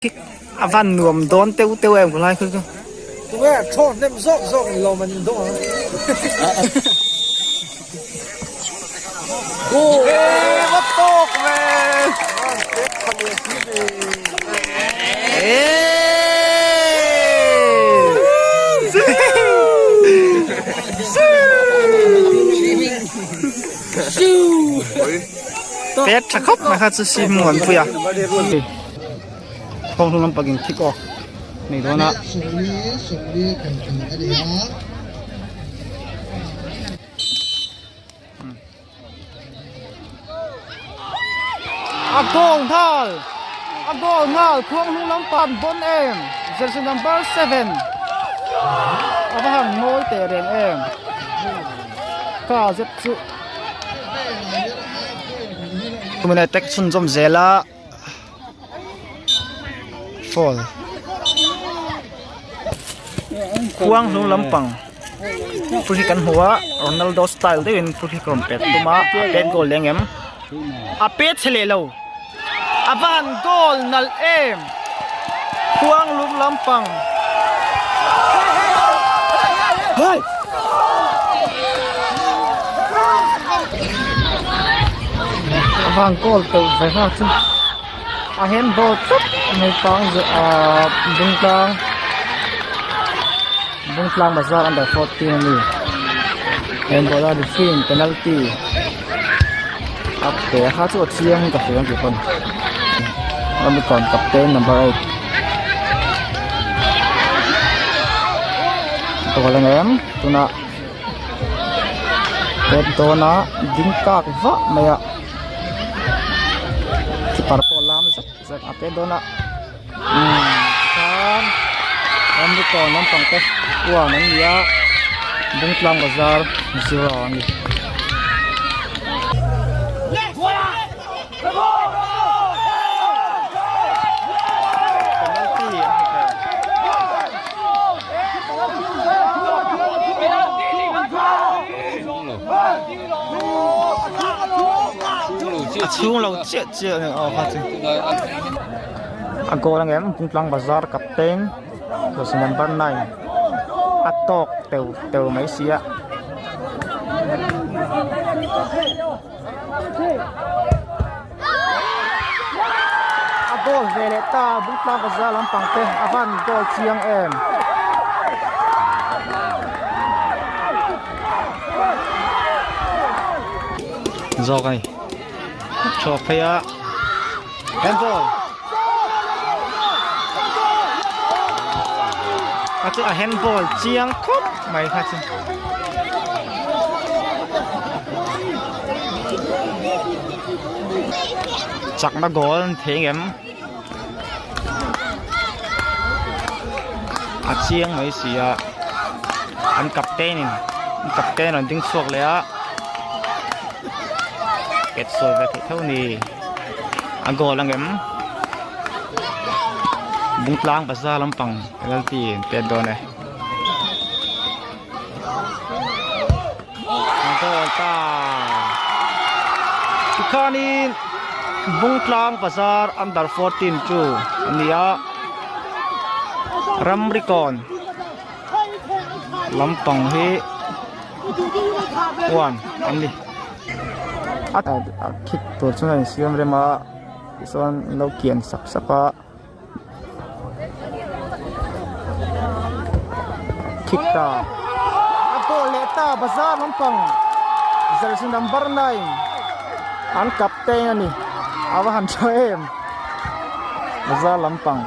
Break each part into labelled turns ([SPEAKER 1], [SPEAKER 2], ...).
[SPEAKER 1] A van nuam dawn teuh teuh em khawlai khu chu.
[SPEAKER 2] Tunge thaw hnem zawk zawk ni lo man dawng ang.
[SPEAKER 1] Eee va tawk ve. Pet tha khawp mai kha chu sim an pui a. Thawng hlum lampangin kick off nei dawn a. A goal nghal! A goal nghal! Khuang hlung lampang bon em! Jersey number 7 a va han mawi teh reng em! Ka zet chu. Tumina attack chhunzawm zel a. Fall khuang hnung lampang free kick kan hmu a Ronaldo style deuhin free kick a rawn pet tum a a pet goal leh ang em a pet chhe leh lo a va han goal nalh em khuang lung lampang A van kawl teuh ve nghak chu a handball tlat naupang ah bungtlang bungtlang bazar under 14 a ni handball a referee in penalty a pe a kha chu a chiang ka hria ang tih pawn ramikawn captain number 8 goal ang em tunah. Pet dawna ding kak vah mai a keeper pawh lam zak zak a pet dawn a umm khan ramri kawn lampang te uan an ni a Bungtlang bazar zero a ni. A chhung lo chiah chiah a ni aw kha chu a goal ang em Bungtlang bazar captain jersey number 9 a tawk teu teu mai si a. A goal ve leh ta Bungtlang bazar lampang te a van goal chiang em. Zawk a ni chhuak phei a handball a chu a handball chiang khawp mai kha chu. Chakna goal an thei ngem a chiang mai si a an captain in an captain rawn ding chhuak leh a pet sawi ve theih tho a ni a goal ang em Bungtlang bazar lampang penalty an pet dawn e. Goal ta tikhanin Bungtlang bazar under 14 chu a ni a Ramrikawn lampang hi huan an ni a khik tur chuan a insiam rem a tichuan an lo kian sap sap a. Kick ta a goal leh ta bazar lampang jersey number 9 an captain a ni a va han tha em bazar lampang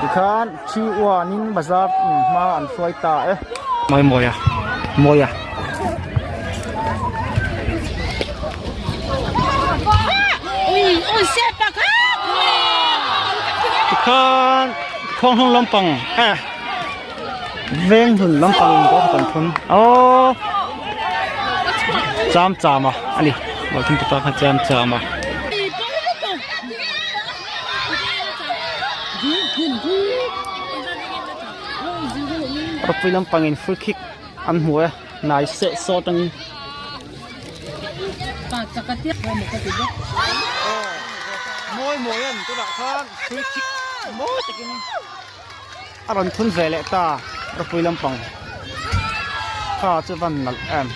[SPEAKER 1] tikhan thi uanin bazar hma an hruai ta e. Mawi mawia mawia. Tikhan khuang hnung lampang eh veng hlun lampang in pawh kan thun aw cham cham a ani thing te pawh kha cham cham a. Rawpui lampang in free kick an hmu e. Hnai seh sawt ang. Mawi mawi an tunah khan free kick mawi takin a rawn thun ve leh ta ropui lampang kha chu van nalh em.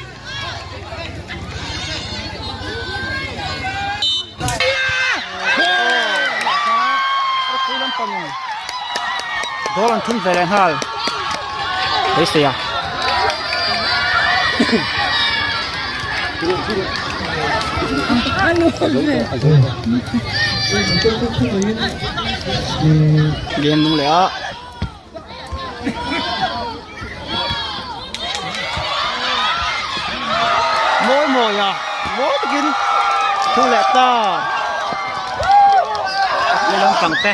[SPEAKER 1] Ropui lampang goal an thun ve leh nghal beisei a. Game nung leh a. Mawi mawi a, mawi takin thu leh ta. Lampang te.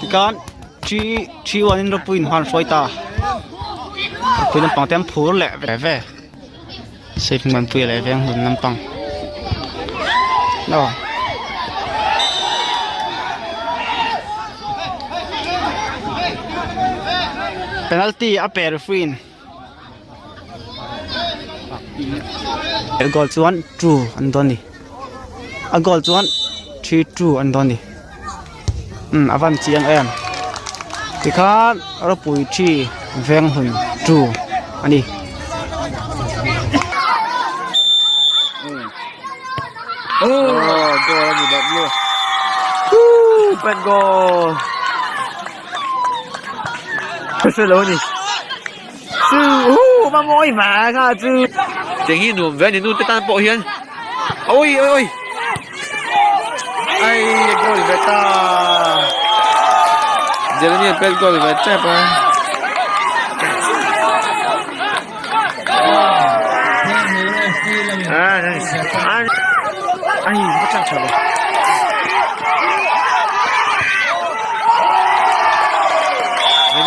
[SPEAKER 1] Tikhan thi thi uanin ropui in huan hruai ta ropui lampang te an phur leh ve ve safe hmanpui leh veng hlun lampang aw. Penalty a pe referee in. A goal chuan two an dawn ni a goal chuan three two an dawn ni umm a van chiang em tikhan ropui thi veng hun two a ni.
[SPEAKER 3] Cheng hi nuam ve a ni nu te tan pawh hian awi awi awi ai a goal ve ta Jeremy a pet goal ve tep a. Ai va chak tha ve.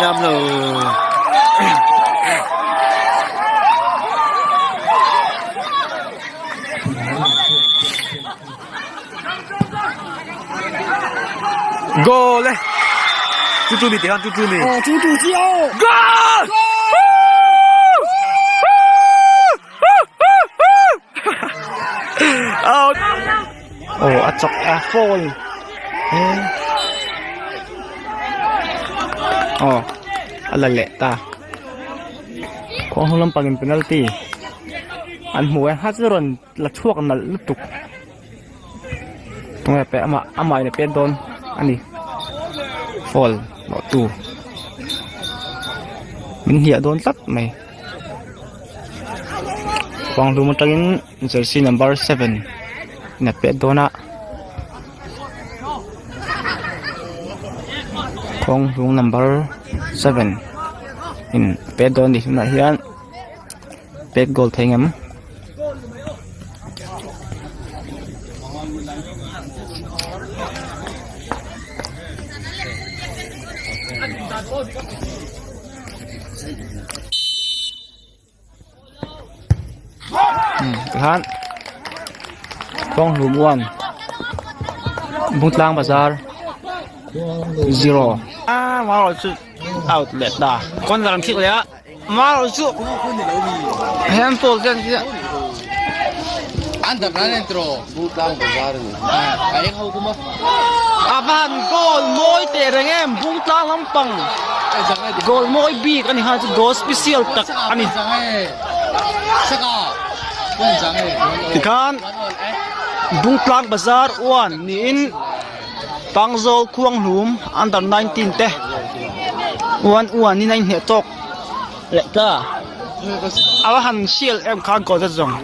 [SPEAKER 3] Nam lo. Goal e. Chu chu mi ti han chu chu mi.
[SPEAKER 1] Ờ chu chu chi ô.
[SPEAKER 3] Goal!
[SPEAKER 1] Ồ a chawk a foul. Ồ a la leh ta. Khuang hnung lampangin penalty an hmu e ha chu rawn la chhuak nalh lutuk. Tunge pe amah amah in a pet dawn a ni foul lawh tu min hliah dawn tlat mai khuanghlum atangin jersey number seven in a pet dawn a khuanghlum number seven in a pet dawn a ni tunah hian. Pet goal thei ngem. Tikhan Kawnghlum 1 Bungtlang Bazar 0 Ah, mau chu out leh ta. Corner an thik leh a. Mau chu handball te an ti a. A va han goal mawi teh reng em Bungtlang lampang goal mawi bik a ni kha chu goal special tak a ni. Tikhan Bungtlang Bazar 1 niin Pangzawl Khuanghlum under 19 te 1 1 in a inhneh tawk. Leh ta. A va han sial em kha goal zet zawng.